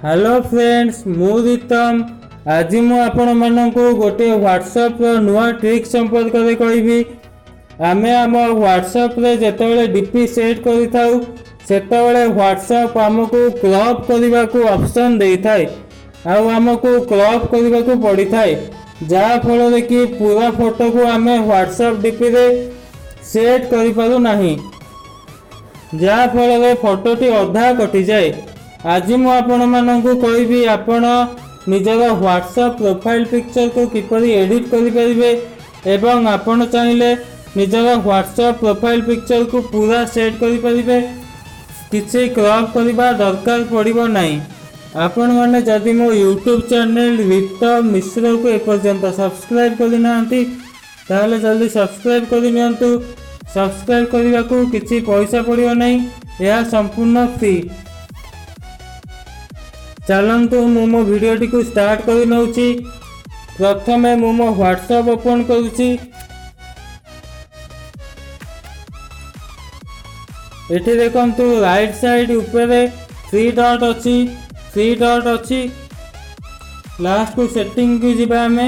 Hello friends, ମୁଁ ରିତମ। ଆଜି ମୁଁ ଆପଣମାନଙ୍କୁ ଗୋଟିଏ ହ୍ୱାଟ୍ସଆପ୍ର ନୂଆ ଟ୍ରିକ୍ ସମ୍ପର୍କରେ କହିବି। ଆମେ ଆମ ହ୍ୱାଟ୍ସଆପ୍ରେ ଯେତେବେଳେ ଡି ପି ସେଟ୍ କରିଥାଉ, ସେତେବେଳେ ହ୍ୱାଟ୍ସଆପ୍ ଆମକୁ କ୍ରପ୍ କରିବାକୁ ଅପସନ୍ ଦେଇଥାଏ ଆଉ ଆମକୁ କ୍ରପ୍ କରିବାକୁ ପଡ଼ିଥାଏ, ଯାହାଫଳରେ କି ପୁରା ଫଟୋକୁ ଆମେ ହ୍ୱାଟ୍ସଆପ୍ ଡିପିରେ ସେଟ୍ କରିପାରୁନାହିଁ, ଯାହାଫଳରେ ଫଟୋଟି ଅଧା କଟିଯାଏ। ଆଜି ମୁଁ ଆପଣମାନଙ୍କୁ କହିବି ଆପଣ ନିଜର ହ୍ୱାଟ୍ସଆପ୍ ପ୍ରୋଫାଇଲ୍ ପିକ୍ଚରକୁ କିପରି ଏଡ଼ିଟ୍ କରିପାରିବେ ଏବଂ ଆପଣ ଚାହିଁଲେ ନିଜର ହ୍ୱାଟ୍ସଆପ୍ ପ୍ରୋଫାଇଲ୍ ପିକ୍ଚରକୁ ପୁରା ସେଟ୍ କରିପାରିବେ, କିଛି କ୍ରପ୍ କରିବା ଦରକାର ପଡ଼ିବ ନାହିଁ। ଆପଣମାନେ ଯଦି ମୋ ୟୁଟ୍ୟୁବ୍ ଚ୍ୟାନେଲ୍ ରିତମ ମିଶ୍ରକୁ ଏପର୍ଯ୍ୟନ୍ତ ସବସ୍କ୍ରାଇବ୍ କରିନାହାନ୍ତି, ତାହେଲେ ଜଲ୍ଦି ସବସ୍କ୍ରାଇବ୍ କରିନିଅନ୍ତୁ। ସବସ୍କ୍ରାଇବ୍ କରିବାକୁ କିଛି ପଇସା ପଡ଼ିବ ନାହିଁ, ଏହା ସମ୍ପୂର୍ଣ୍ଣ ଫ୍ରି। ଚାଲନ୍ତୁ, ମୁଁ ମୋ ଭିଡ଼ିଓଟିକୁ ଷ୍ଟାର୍ଟ କରିନେଉଛି। ପ୍ରଥମେ ମୁଁ ମୋ ହ୍ୱାଟ୍ସଆପ୍ ଓପନ୍ କରୁଛି। ଏଠି ଦେଖନ୍ତୁ, ରାଇଟ୍ ସାଇଡ଼୍ ଉପରେ ଥ୍ରୀ ଡଟ୍ ଅଛି, ଥ୍ରୀ ଡଟ୍ ଅଛି। ଲାଷ୍ଟକୁ ସେଟିଂକୁ ଯିବା ଆମେ।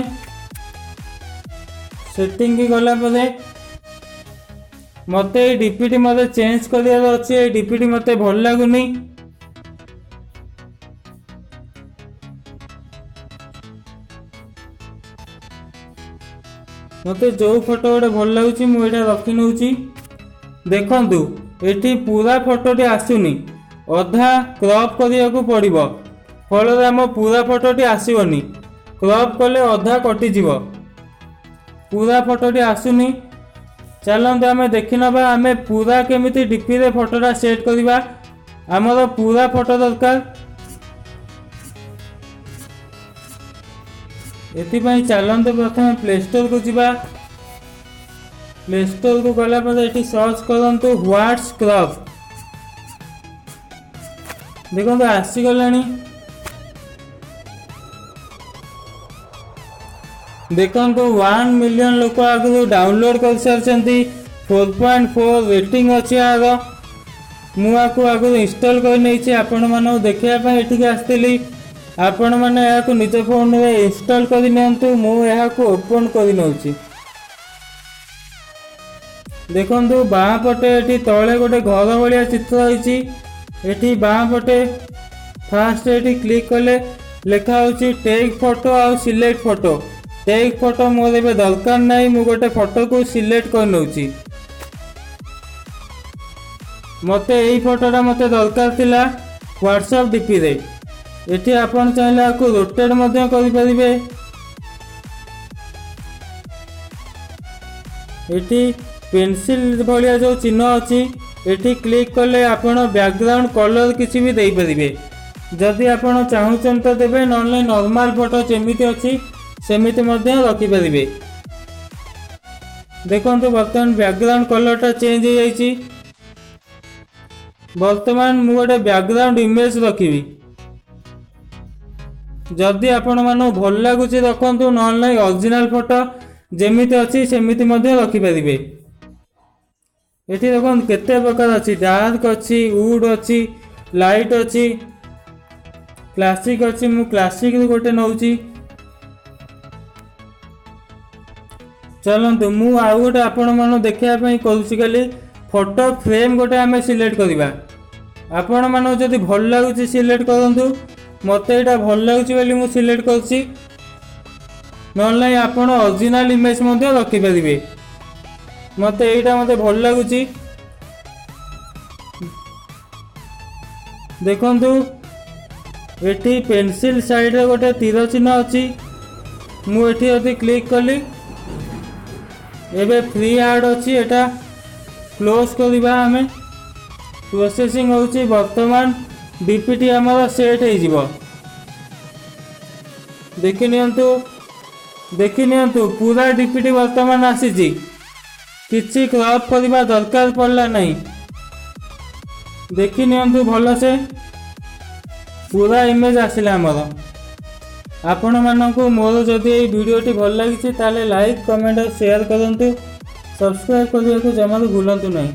ସେଟିଂକି ଗଲା ପରେ ମୋତେ ଏଇ ଡିପିଟି ମୋତେ ଚେଞ୍ଜ କରିବାର ଅଛି। ଏଇ ଡିପିଟି ମୋତେ ଭଲ ଲାଗୁନି। ମୋତେ ଯେଉଁ ଫଟୋ ଗୋଟେ ଭଲ ଲାଗୁଛି, ମୁଁ ଏଇଟା ରଖି ନେଉଛି। ଦେଖନ୍ତୁ, ଏଠି ପୁରା ଫଟୋଟି ଆସୁନି, ଅଧା କ୍ରପ୍ କରିବାକୁ ପଡ଼ିବ। ଫଳରେ ଆମ ପୁରା ଫଟୋଟି ଆସିବନି। କ୍ରପ୍ କଲେ ଅଧା କଟିଯିବ, ପୁରା ଫଟୋଟି ଆସୁନି। ଚାଲନ୍ତୁ ଆମେ ଦେଖିନେବା ଆମେ ପୁରା କେମିତି ଡିପିରେ ଫଟୋଟା ସେଟ୍ କରିବା। ଆମର ପୁରା ଫଟୋ ଦରକାର। ଏଥିପାଇଁ ଚାଲନ୍ତୁ ପ୍ରଥମେ ପ୍ଲେ ଷ୍ଟୋରକୁ ଯିବା। ପ୍ଲେ ଷ୍ଟୋରକୁ ଗଲା ପରେ ଏଠି ସର୍ଚ୍ଚ କରନ୍ତୁ ହ୍ୱାଟ୍ସ କ୍ରପ୍। ଦେଖନ୍ତୁ, ଆସିଗଲାଣି। ଦେଖନ୍ତୁ, 1 ମିଲିୟନ ଲୋକ ଆଗରୁ ଡାଉନଲୋଡ଼ କରିସାରିଛନ୍ତି। 4.4 ରେଟିଂ ଅଛି ଏହାର। ମୁଁ ଆକୁ ଆଗରୁ ଇନଷ୍ଟଲ୍ କରିନେଇଛି, ଆପଣମାନଙ୍କୁ ଦେଖିବା ପାଇଁ ଏଠିକି ଆସିଥିଲି। ଆପଣମାନେ ଏହାକୁ ନିଜ ଫୋନରେ ଇନଷ୍ଟଲ୍ କରିନିଅନ୍ତୁ। ମୁଁ ଏହାକୁ ଓପନ୍ କରିନେଉଛି। ଦେଖନ୍ତୁ, ବାଁ ପଟେ ଏଠି ତଳେ ଗୋଟେ ଘର ଭଳିଆ ଚିତ୍ର ହେଇଛି। ଏଠି ବାଁ ପଟେ ଫାଷ୍ଟ ଏଠି କ୍ଲିକ୍ କଲେ ଲେଖା ହେଉଛି ଟେକ୍ ଫଟୋ ଆଉ ସିଲେକ୍ଟ ଫଟୋ। ଟେକ୍ ଫଟୋ ମୋର ଏବେ ଦରକାର ନାହିଁ। ମୁଁ ଗୋଟେ ଫଟୋକୁ ସିଲେକ୍ଟ କରିନେଉଛି। ମୋତେ ଏଇ ଫଟୋଟା ମୋତେ ଦରକାର ଥିଲା ହ୍ୱାଟ୍ସଆପ୍ ଡିପିରେ। ଏଠି ଆପଣ ଚାହିଁଲେ ଆକୁ ରୋଟେଟ୍ ମଧ୍ୟ କରିପାରିବେ। ଏଠି ପେନସିଲ୍ ଭଳିଆ ଯେଉଁ ଚିହ୍ନ ଅଛି, ଏଠି କ୍ଲିକ୍ କଲେ ଆପଣ ବ୍ୟାକଗ୍ରାଉଣ୍ଡ କଲର୍ କିଛି ବି ଦେଇପାରିବେ। ଯଦି ଆପଣ ଚାହୁଁଛନ୍ତି ତ ଦେବେ, ନହେଲେ ନର୍ମାଲ ଫଟୋ ଯେମିତି ଅଛି ସେମିତି ମଧ୍ୟ ରଖିପାରିବେ। ଦେଖନ୍ତୁ, ବର୍ତ୍ତମାନ ବ୍ୟାକଗ୍ରାଉଣ୍ଡ କଲର୍ଟା ଚେଞ୍ଜ ହେଇଯାଇଛି। ବର୍ତ୍ତମାନ ମୁଁ ଗୋଟେ ବ୍ୟାକଗ୍ରାଉଣ୍ଡ ଇମେଜ୍ ରଖିବି। ଯଦି ଆପଣମାନଙ୍କୁ ଭଲ ଲାଗୁଛି ରଖନ୍ତୁ, ନହେଲେ ନାହିଁ ଅରିଜିନାଲ ଫଟୋ ଯେମିତି ଅଛି ସେମିତି ମଧ୍ୟ ରଖିପାରିବେ। ଏଠି ଦେଖନ୍ତୁ, କେତେ ପ୍ରକାର ଅଛି। ଡାର୍କ ଅଛି, ଉଡ୍ ଅଛି, ଲାଇଟ୍ ଅଛି, କ୍ଲାସିକ୍ ଅଛି। ମୁଁ କ୍ଲାସିକ୍ରୁ ଗୋଟେ ନେଉଛି। ଚାଲନ୍ତୁ, ମୁଁ ଆଉ ଗୋଟେ ଆପଣମାନଙ୍କୁ ଦେଖିବା ପାଇଁ କରୁଛି। ଖାଲି ଫଟୋ ଫ୍ରେମ୍ ଗୋଟେ ଆମେ ସିଲେକ୍ଟ କରିବା। ଆପଣମାନଙ୍କୁ ଯଦି ଭଲ ଲାଗୁଛି ସିଲେକ୍ଟ କରନ୍ତୁ। ମୋତେ ଏଇଟା ଭଲ ଲାଗୁଛି ବୋଲି ମୁଁ ସିଲେକ୍ଟ କରୁଛି, ନହେଲେ ନାହିଁ ଆପଣ ଅରିଜିନାଲ ଇମେଜ୍ ମଧ୍ୟ ରଖିପାରିବେ। ମୋତେ ଏଇଟା ମୋତେ ଭଲ ଲାଗୁଛି। ଦେଖନ୍ତୁ, ଏଠି ପେନସିଲ୍ ସାଇଡ଼ରେ ଗୋଟେ ତୀର ଚିହ୍ନ ଅଛି। ମୁଁ ଏଠି ଯଦି କ୍ଲିକ୍ କଲି, ଏବେ ଫ୍ରି ଆଡ଼୍ ଅଛି, ଏଟା କ୍ଲୋଜ୍ କରିବା ଆମେ। ପ୍ରୋସେସିଂ ହେଉଛି। ବର୍ତ୍ତମାନ ଡିପିଟି ଆମର ସେଟ୍ ହେଇଯିବ। ଦେଖିନିଅନ୍ତୁ, ଦେଖିନିଅନ୍ତୁ, ପୁରା ଡିପିଟି ବର୍ତ୍ତମାନ ଆସିଛି। କିଛି କ୍ରପ୍ କରିବା ଦରକାର ପଡ଼ିଲା ନାହିଁ। ଦେଖିନିଅନ୍ତୁ ଭଲସେ, ପୁରା ଇମେଜ୍ ଆସିଲା ଆମର। ଆପଣମାନଙ୍କୁ ମୋର ଯଦି ଏଇ ଭିଡ଼ିଓଟି ଭଲ ଲାଗିଛି, ତାହେଲେ ଲାଇକ୍, କମେଣ୍ଟ ଆଉ ସେୟାର କରନ୍ତୁ। ସବସ୍କ୍ରାଇବ୍ କରିବାକୁ ଜମାରୁ ଭୁଲନ୍ତୁ ନାହିଁ।